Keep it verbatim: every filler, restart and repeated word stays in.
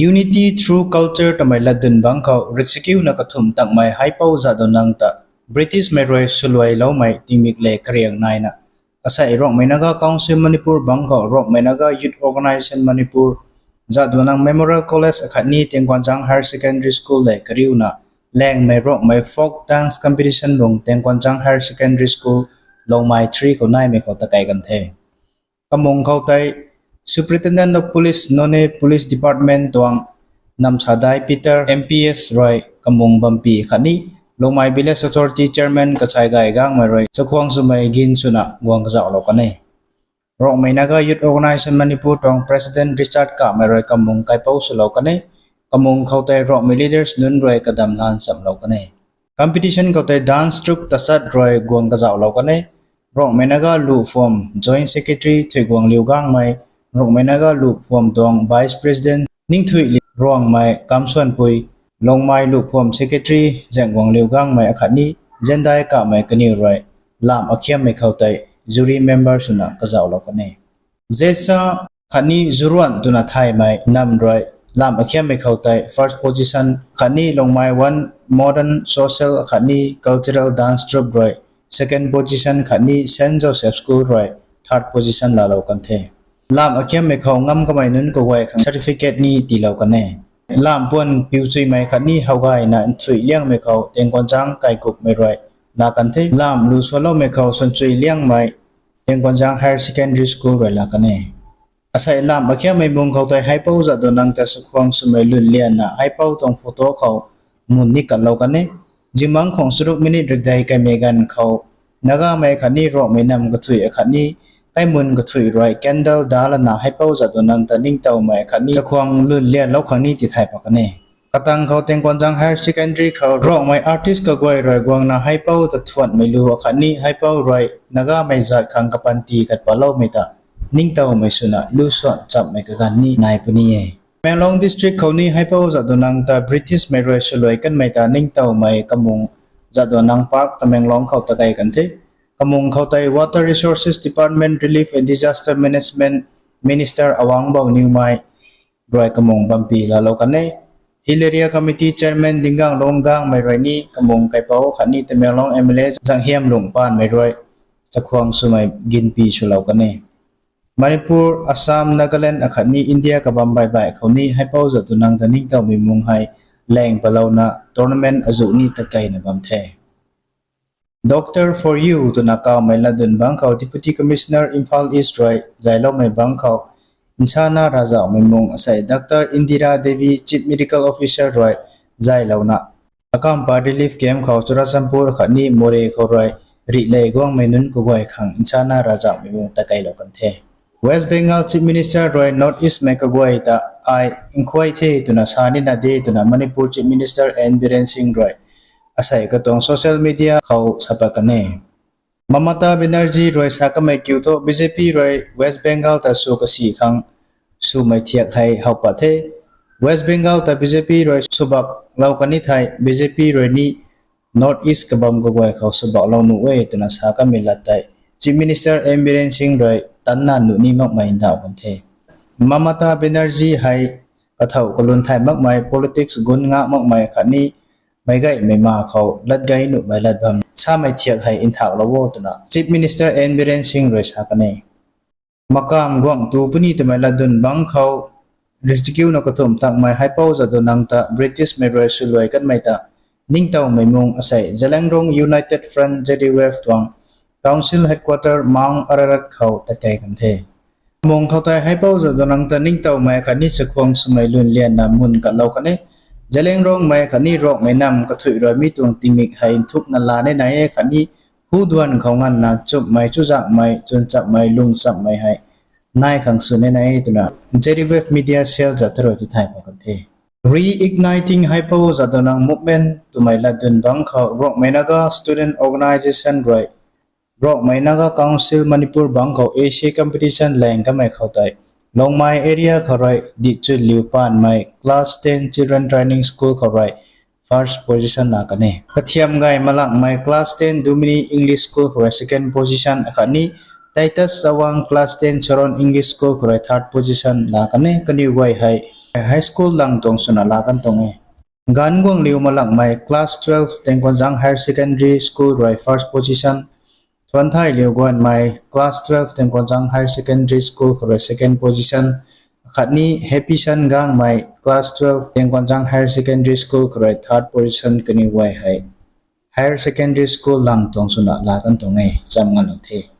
Unity through culture twmei latdyn bangc khou riksikiuna kathumh takmei Haipou Jadonang ta Britishmei rui swluailoumei tingmik le kariang naina, asei Rongmei Naga Council Manipur bangc khou Rongmei Naga Youth Organisation Manipur, Jadonang Memorial College akhatni Tengkuanzang Higher Secondary School le kariuna, Langmei Rongmei Folk Dance Competition lung Tengkuanzang Higher Secondary School, Longmai three khou naimei khou takei kan the. Kamung khou tei Superintendent of Police, Noney Police Department tuang Namsadai Peter M P S rui kamung bampy khatni Longmai Village Authority Chairman Kachai Gai Gangmei rui chakhwang swmei gin swna guang kazauhlou kan e. Rongmei Naga Youth Organisation Manipur tuang President Richard Kamei rui kamung kaipouc swlou kan e. Kamung khou tei Rongmei leaders nunc rui kadam lan chamlou kan e. Competition khou tei dance troupe Tachat rui guang kazauhlou kan e. Rongmei Naga Luh Phuam Joint Secretary Thuiguang Liu Gangmei, Rongmei Naga Luh Phuam tuang Vice President Ningthuili Ruangmei, Kamsuanpui, Longmai Luh Phuam Secretary Zaengguang Liu Gangmei akhatni Zendai Kamei kaniw rui lam akhiammei khou tei jury member swna kazauhlou kan e. Zesa khatni Zuruan twna thaymei nam rui lam akhiammei khou tei first position khatni Longmai One Modern Social khatni Cultural Dance Troupe rui second position khatni Saint Joseph School rui third position laalou kan the. Lam akhiammei khou ngam kamei nunc kaguay khang certificate ni tiilou kan e. Lam puan piuchuimei khatni howgayna nthuih liangmei khou Tengkuanzang Kaigupmei rui laa kan the. Lam lu sualoumei khou Sunchui Liangmei, Tengkuanzang Higher Secondary School rui laa kan e. Asei lam akhiammei mung khou tei Haipou Jadonang ta chakhwang swmei lwnlianna Haipou tuang photo khou mun ni katlou kan e. Zingmang khwang charuk minute rikdei kaimei ganv khou Nagamei khatni Rongmei nam kathuih akhatni kaimun kathuih rui candle dalana Haipou Jadonang ta ningtowmei khatni chakhwang lwnlianlou khang ni tithay pat kan e. Katang khou Tengkuanzang Higher Secondary khou Rongmei artist kaguay rui guangna Haipou ta thuanmei lu akhatni Haipou rui Nagamei zat khang kapanty katpaloumei ta ningtowmei swna lu suan chammei kaganv ni nai puni e. Tamenglong District khou ni Haipou Jadonang ta Britishmei rui swluai kanmei ta ningtowmei kamung Jadonang Park Tamenglong khou takei kan the. Kamung khou tei Water Resources Department, Relief and Disaster Management Minister Awang Bow Newmai rui kamung bampy laalou kan e. Hill Area Committee Chairman Dingang Lung Gangmei rui ni kamung kaipouc khatni Tamenglong M L A Zanghiam Lung Panmei rui chakhwang swmei ginpi swlou kan e. Manipur, Assam, Nagaland akhatni India kabam baih baih khou ni Haipou Jadonang ta ningtowmei mung hei laeng palouna tournament azuh ni takeina bam the. Doctor for You twna kawmei latdyn bangc khou Deputy Commissioner Imphal East rui zayloumei bangc khou Nsana Ravzauhmei mung asei Doctor Indira Devi Chief Medical Officer rui zaylouna Akampa relief camp khou Churachandpur khatni Moreh khou rui rihlei guangmei nunc kaguay khang Nsana Ravzauhmei mung takeilou kan the. West Bengal Chief Minister rui North East mei kaguay ta ai nkhuay the twna sa nina de twna Manipur Chief Minister N Biren Singh rui asei katuang social media khou sa pat kan e. Mamata Banerjee rui sa kamei kiu thu B J P rui West Bengal ta sw kasi khang swmei thiak hei how pat the. West Bengal ta B J P rui swbaklou kan ni thei B J P rui ni North East kabam kaguay khou swbaklou nuh e twna sa kamei lat tei Chief Minister N Biren Singh rui tanna nuh ni makmei ndauh kan the. Mamata Banerjee hei kathow kalun thay makmei, politics gun ngak makmei khatni meicgaymei ma khou latgei nuhmei lat bam samei thiak hei nthaklou o twna Chief Minister N Biren Singh rui sa kan e. Makam guangh tu puni twmei latdyn bangc khou riskiuna kathumh takmei Haipou Jadonang ta Britishmei rui swluai kanmei ta ningtowmei mung asei Zeliangrong United Front Z U F tuang Council Headquarter Mount Ararat khou tatkei kan the. Mung khou tei Haipou Jadonang ta ningtowmei khatni chakhwang swmei lwnlianna mun katlou kan e. Zeliangrongmei khatni Rongmei nam kathuih rui mi tuang tingmik hei nthukna la ni nai e khatni huduan khou nganvna chumhmei, chuzaenghmei, chwnchapmei, lungchammei hei nai khang sw ni nai e twna Z U F Media Cell zat ta rui tithay pat kan the. Reigniting Haipou Jadonang Movement twmei latdyn bangc khou Rongmei Naga Student Organisation rui Rongmei Naga Council Manipur bangc khou essay competition laeng kamei khou tei Longmai area khou rui Dihchun Liu Panmei Class ten Children Training School khou rui first position la kan e. Kathiam Gay Malangmei Class ten Dumini English School khou rui second position akhatni Titus Chawang Class ten Charon English School khou rui third position la kan e. Kaniw guay hei High school lang tuang swna laa kan tuang e. Ganv Guangliu Malangmei class twelve Tengkuanzang Higher Secondary School rui first position. Thuanthailiu Guanmei class twelve Tengkuanzang Higher Secondary School khou rui second position. Akhatni Happyson Gangmei class twelve Tengkuanzang Higher Secondary School khou rui third position kaniw guay hei Higher Secondary School lang tuang swna laa kan tuang e, cham ngalou the.